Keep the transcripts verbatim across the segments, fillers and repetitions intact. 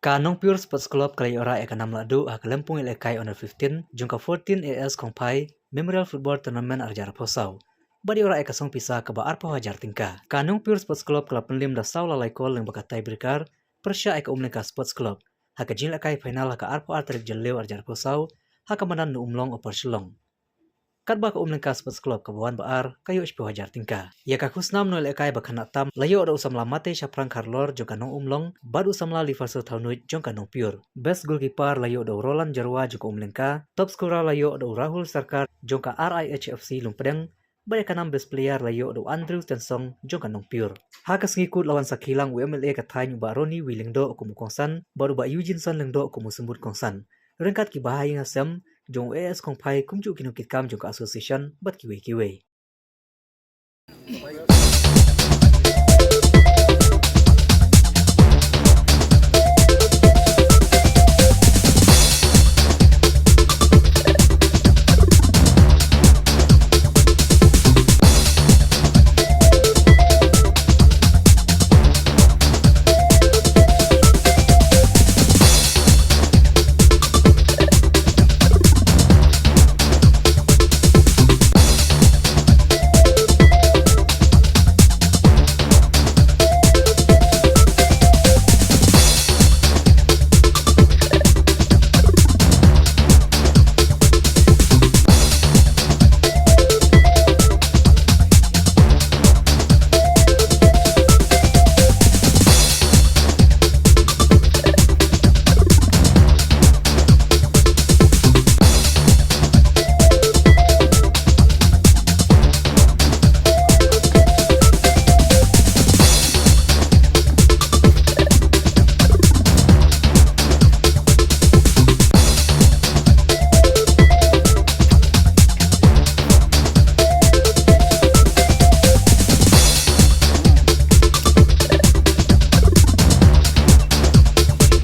Ka Nongpyur Sports Club ka la ïoh rah ïa ka nam lahduh ha ka lympung ïalehkai under fifteen jong ka fourteen A S Khongphai Memorial Football Tournament arhajar arphew saw bad ïoh rah ïa ka song pisa kaba arphew hajar tyngka. Ka Nongpyur Sports Club ka la pynlem da saw la lai kol lyngba ka tiebreaker pyrshah ïa ka Umlyngka Sports Club ha ka jingïalehkai final ha ka arphew ar tarik Jylliew arhajar arphew saw ha ka madan Nongumlong, Upper Shillong. Katba ka Umlyngka Sports Club kaba wan ba ar ka ïoh shiphew hajar tyngka. Ïa ka khusnam nongïalehkai ba khynnah tam la ïoh da u samla Matei Shaphrang Kharlor jong ka Nongumlong bad u samla Lifarso Thawnuit jong ka Nongpyur. Best goalkeeper la ïoh da u Roland Jyrwa jong ka Umlyngka, top scorer la ïoh da u Rahul Sarkar jong ka R I H F C Lumpdeng, bad ïa ka nam best player la ïoh da u Andrew Tensong jong ka Nongpyur. Ha ka sngi kut la wan sakhi lang u M L A ka thaiñ u Bah Ronnie W Lyngdoh kum u kongsan bad u Bah Eugeneson Lyngdoh kum u symbud kongsan, ryngkat ki bahaïing hasem jong u A S Khongphai kumjuh ki nongkitkam jong ka association bad kiwei kiwei.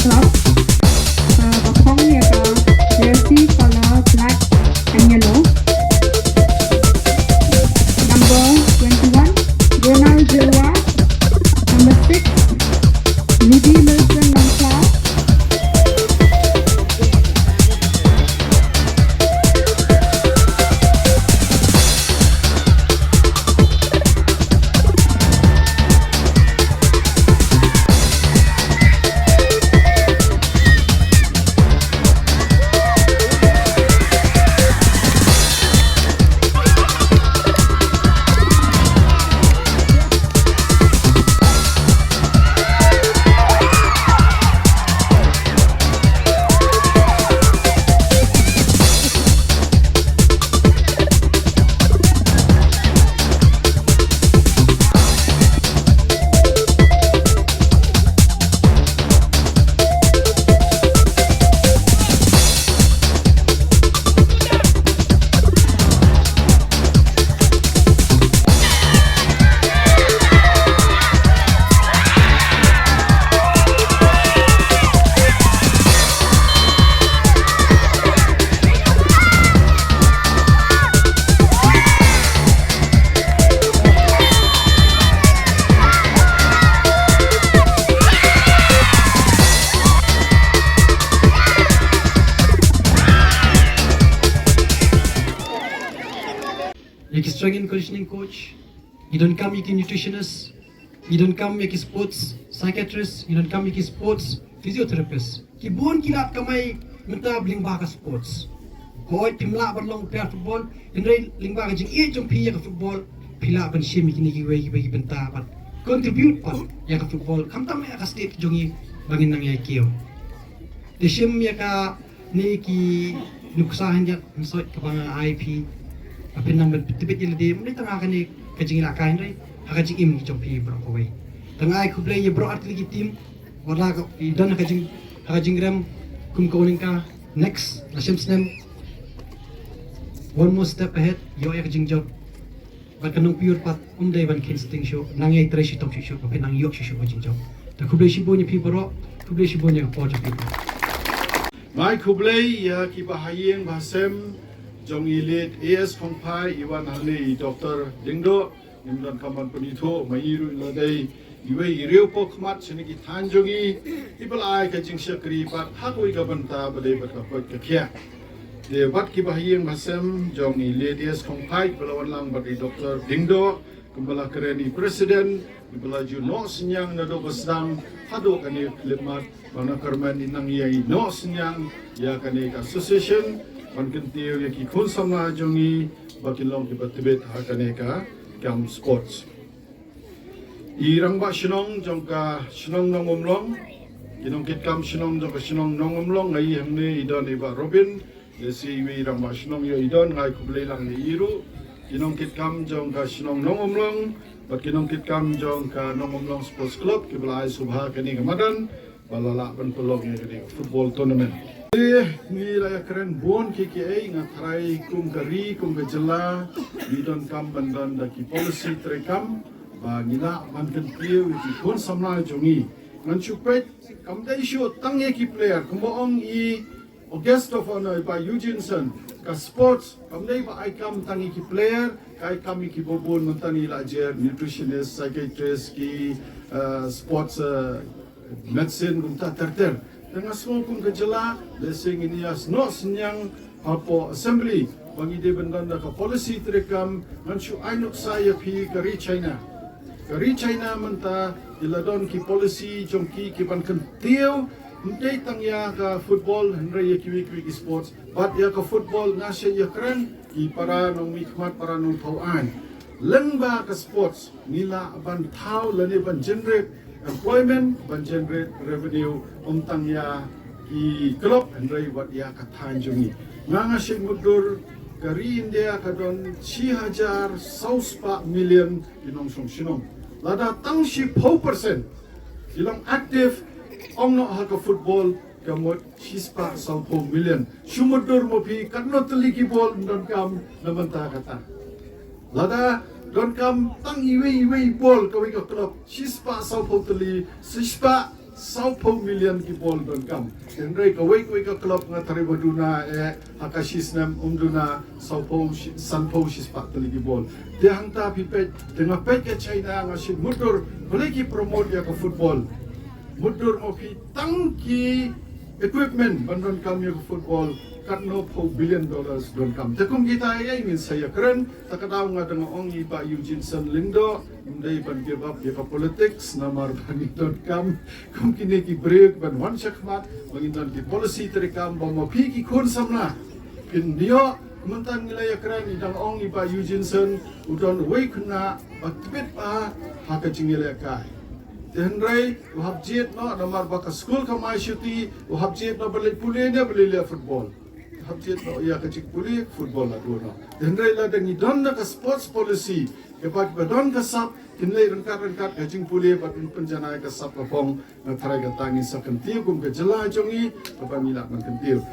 Club, uh, ba phong ïa ka jersey color black and yellow. Number twenty-one, Ronald Jyrwa. Number six, Rudy Milton Nongkhlaw. Ïa ki strength and conditioning coach, ngi donkam ïa ki nutritionist, ngi donkam ïa ki sports psychiatrist, ngi donkam ïa ki sports physiotherapist. Ki bun ki lad kamai mynta lyngba ka sports. Hooid phim lah ban long player football, hynrei lyngba ka jingïeit jong phi ïa ka football, phi lah ban shim ïa kine kiwei kiwei ki bynta bad contribute pat ïa ka football, khamtam ïa ka state jong ngi ba ngin nang ïai kiew. Te shim ïa ka ne ki nuksa hynjat hynsoit kaba nga ai phi. Ba phin nang ban tbit ïa lade, ym dei tang ha kane ka jingïalehkai hynrei ha ka jingim jong phi baroh kawei. Te nga ai khublei ïa baroh artylli ki team, wat la ka i don ha ka jing, ha ka jingrem kum ka Umlyngka, next la shem snem, one more step ahead, ïoh ïa ka jingjop. Bad ka Nongpyur pat ym dei ban kheiñ sting shuh, nang ïai trei shitom shuh shuh, ba phin nang ïoh shuh shuh ka jingjop. Te khublei shibun ïa phi baroh, khublei shibun ïa ka por jong phi baroh. Nga ai khublei ïa ki bahaïing bahasem jong i late A S Khongphai, i wan hangne i Doctor Lyngdoh, Ngim don kam ban pynithuh, ma i ruh i la dei iwei i riew pawkhmat sha kine ki thaiñ jong i, i ba la ai ka jingshakri pat ha kawei ka bynta ba dei bad ka koit ka khiah. Te bad ki bahaïing bahasem jong i Ladies Kongpait ba la wan lang bad i Doctor Diengdoh, kumba la kren i President, i ba la ju noh synñiang naduh ba sdang haduh kane ka khyllipmat, ba na kyrmen i nang ïai noh synñiang ïa kane ka association ban kyntiew ïa ki khun samla jong i ba kin long ki ba tbit ha kane ka kam sports. I rangbah shnong jong ka shnong Nongumlong, ki nongkitkam shnong jong ka shnong Nongumlong, nga i hangne i don i Bah Robin, lehse iwei i rangbah shnong ïoh i don, nga ai khublei lang ïa i ruh. Ki nongkitkam jong ka shnong Nongumlong bad ki nongkitkam jong ka Nongumlong Sports Club ki ba la ai sngewbha kane ka madan ba la lah ban pynlong ïa kane ka football tournament. Te ngi la ïakren bun kiei kiei, nga tharai kum ka ri kum ka jylla ngi donkam ban don da ki policy treikam ba ngi lah ban kyntiew ïa ki khun samla jong ngi. Ngan shu peit, kam dei shuh tang ïa ki player, kumba ong i Guest of Honour Bah Eugene Sun, ka sports kam dei ba ai kam tang ïa ki player, ka ai kam ïa ki ba bun, mynta ngi la jer nutritionist, psychiatrist, ki, eh, sports, eh, medicine, kumta ter ter. Te nga sngew kum ka jylla, lehse ngin ïa snoh synñiang hapoh assembly ba ngi dei ban don da ka policy treikam. Ngan shu ai nuksa ïa phi, ka ri China, ka ri China mynta i la don ki policy jong ki ki ban kyntiew, ym dei tang ïa ka football hynrei ïa kiwei kiwei ki sports. Bad ïa ka football nga shait ïakren, ki para nongmihkhmat, para nongthaw aiñ, lyngba ka sports ngi lah ban thaw lane ban generate employment, ban generate revenue, ym tang ïa ki club hynrei wat ïa ka thaiñ jong ngi. Nga, nga shait mutdur, ka ri India ka don shi hajar saw spah million ki nongshong shnong. Lada tang shiphew percent ki long active, ong noh ha ka football, ka mut shi spah saw phew million. Shu mutdur ma phi, katno tylli ki ball donkam na bynta kata? Lada donkam tang iwei iwei ball kawei ka club, shi spah saw phew tylli, shi spah saw phew million ki ball donkam. Hynrei kawei kawei ka club nga tharai ba duna, eh, ha ka shi snem ym duna saw phew, shi, san phew, shi spah tylli ki ball. Te hangta phi peit, te nga peit ka China, nga shait mutdur balei ki promote ïa ka football. Mutdur ma phi, tang ki equipment ban donkam ïa ka football katno phew billion dollars donkam. Te kum kita ei ei ngin sa ïakren. Ta ka daw nga dang ong i Bah Eugene Sun Lyngdoh, ym dei ban give up ïa ka politics namar ba ngi donkam kum kine ki briew ban wan shakhmat ba ngin don ki policy treikam ba ma phi ki khun samla kin ïoh. Mynta ngi la ïakren, i dang ong i Bah Eugene Sun u don uwei khynnah ba tbit bha ha ka jingïalehkai. Te hynrei u hap jied noh namar ba ka skul kam ai shuti, u hap jied noh ban leit pule ne ban leit leh football. Hap jied noh ïa ka jingpule, football la duh noh. Te hynrei lada ngi don da ka sports policy, ka ba, ba don ka sap, kin leit ryngkat ryngkat ka jingpule bad kin pynjanai ka sap ka phong. Nga tharai kata ngin sa kyntiew kum ka jylla jong ngi, kaba ngi lah ban kyntiew.